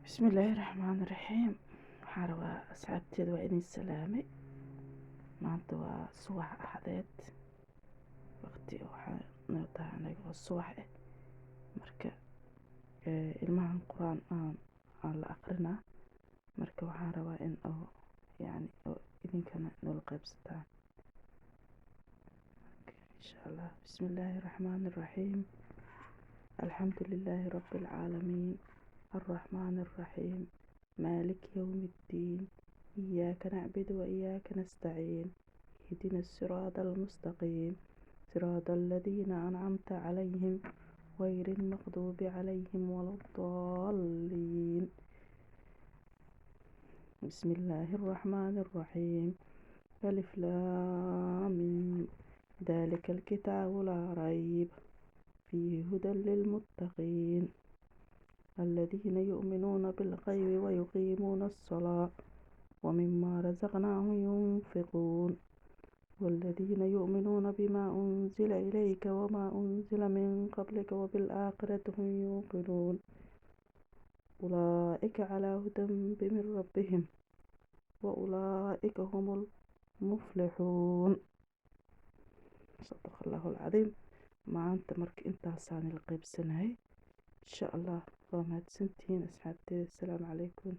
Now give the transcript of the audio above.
Bismillaahi raxmaani raxiim. Waxaan rabaa, asxaabteeda, waa idin salaamay. Maanta waa subax Axadeed, waqti waxaa noo tahay anaga oo subax ah. Marka ilmahan Qur-aan aan la aqrinaa. Marka waxaan rabaa in oo yacni oo idinkana noola qaybsataan, insha Allah. Bismillaahi raxmaani raxiim. Alxamdu lilaahi rabbi alcaalamiin, الرحمن الرحيم، مالك يوم الدين، إياك نعبد وإياك نستعين، اهدنا الصراط المستقيم، صراط الذين أنعمت عليهم، غير المغضوب عليهم ولا الضالين. بسم الله الرحمن الرحيم. ألف لام ميم، ذلك الكتاب لا ريب فيه، هدى للمتقين، الذين يؤمنون بالغيب ويقيمون الصلاة ومما رزقناهم ينفقون، والذين يؤمنون بما أنزل إليك وما أنزل من قبلك وبالآخرة هم يوقنون، أولئك على هدى من ربهم وأولئك هم المفلحون. صدق الله العظيم. Maanta marka intaasaan la qaybsanahay, insha Allah. Waa mahadsantihiin, asxaabteeda. Asalaamu calaykum.